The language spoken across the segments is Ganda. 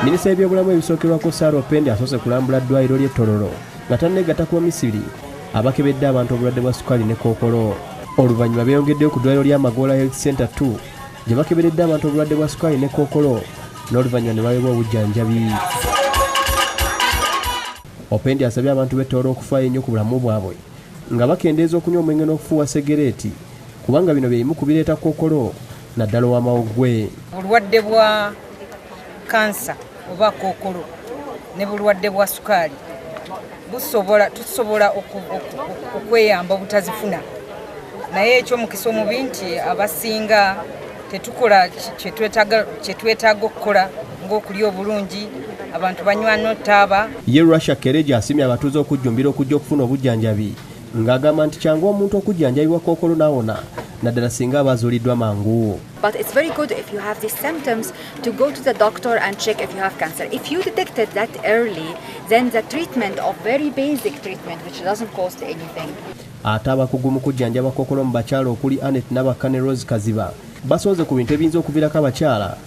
Minisita w'ebyobulamu ebisookerwako Sarah Opendi asoose kulambula ddwaliro ly'e Tororo nga tanneegatta ku Bamisiri abakebedde abantu obulwadde bwa sukaali ne kookolo. Oluvannyuma beeyongeddeyo ku ddwaliro lya Magoola Health Center 2 gye bakeberedde abantu obulwadde bwa sukaali ne kookolo n'oluvannyuma ne baweebwa obujjanjabi. Opendi asabye abantu b'e Tororo okufaayo ennyo ku bulamu bwabwe nga bakendeeza okunywa omwenge n'okufuuwa segereeti kubanga bino bye bimu ku bireeta kookolo naddala ow'amawuggwe. Obulwadde bwa kansa oba kookolo ne bulwadde bwa sukaali tusobola okweyamba obutazifuna, naye ekyomukisa omubi nti abasinga tetukola kyetwetaaga okukola ng'okulya obulungi, abantu banywa n'ottaaba. Ye Russia Kereja asimye abatuuze okujjumbira okujja okufuna obujjanjabi ng'agamba nti kyangu omuntu okujjanjabibwa kookolo n'awona naddala singa aba azuuliddwa mangu. But it's very good if you have these symptoms to go to the doctor and check if you have cancer. If you detected that early, then the treatment of very basic treatment, which doesn't cost anything. Ate abakugu mu kujjanjaba kookolo mu bakyala okuli Annette Nabakka ne Rose Kaziba basooze ku bintu ebiyinza okuviirako abakyala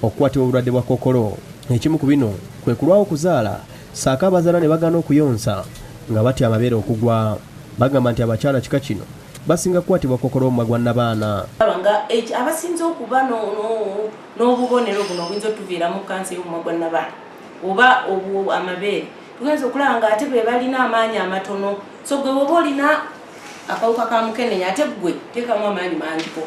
okukwatibwa obulwadde bwa kookolo. Ekimu ku bino kwe kulwawo okuzaala ssaako abazaala ne bagaana okuyonsa nga batya amabeere okugwa. Bagamba nti abakyala kika kino basinga kukwatibwa kookolo w'omumwa gwa nnabaana. Nga abasinze okuba n'obubonero buno obuyinza otuviiramu kansa y'omumwa gwa nnabaana oba amabeere, tugenza okulaba nga ate be balina amaanyi amatono. So gwe bw'oba olina akawuka ka mukenenya ate gwe teekamu amaanyi mangiko.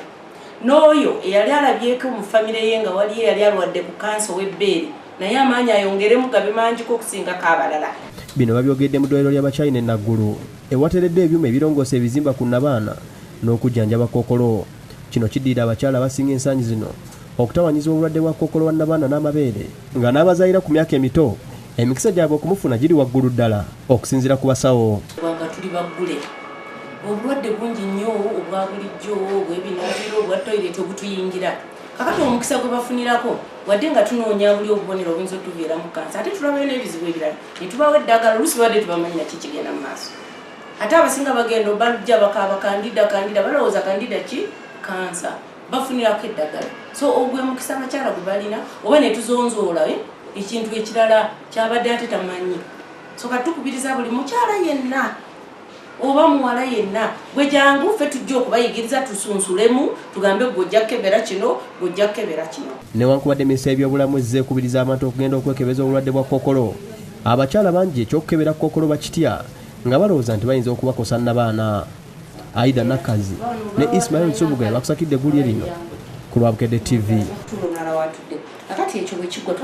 N'oyo eyali alabyeko mu famire ye nga waliyo eyali alwadde ku kansa ow'ebbeere, naye amaanyi ayongeremu gabe mangiko okusingako abalala. Bino babyogedde mu ddwaliro ly'Abachina e Naggulu ewateereddwa ebyuma ebirongoosa ebizimba ku nnabaana n'okujjanjaba kookolo. Kino kiddirira abakyala abasinga ensangi zino okutawaanyizibwa obulwadde bwa kookolo wa nnabaana n'amabeere nga n'abazaayira ku myaka emito emikisa gyabwe okumufuna giri waggulu ddala okusinziira ku basawo. Nga tuli baggule obulwadde bungi nnyo obwa bulijjo obw'ebinaabiro obwa toyireti obutuyingira, kakati omukisa gwe bafunirako wadde nga tunoonya buli obubonero obuyinza otuviiramu kansa, ate tulabayo n'ebizibu ebirala ne tubawa eddagala oluusi babadde tubamanyi naki kigenda mu maaso. Ate abasinga bagenda bajja bakaaba candida candida, balowooza candida ki kansa, bafunirako eddagala. So ogwe mukisa abakyala gwe balina oba ne tuzonzoola ekintu ekirala kyabadde ate tamanyi. So kati tukubiriza buli mukyala yenna oba muwala yenna gwe jangu ffe tujja okubayigiriza tusunsulemu tugambe gwe ojja kukebera kino, gwe ojja kukebera kino. Newankubadde minisitule y'ebyobulamu ezze ekubiriza abantu okugenda okwekebeza obulwadde bwa kookolo, abakyala bangi ekyokukebera kookolo bakitya nga balowooza nti bayinza okubakosa nnabaana. Aida Nakazi ne Ismail Nsubuga bakusakidde eggulire lino ku lwa Bukedde TV. Tulonala watudde akati ekyo bwe kiggwa.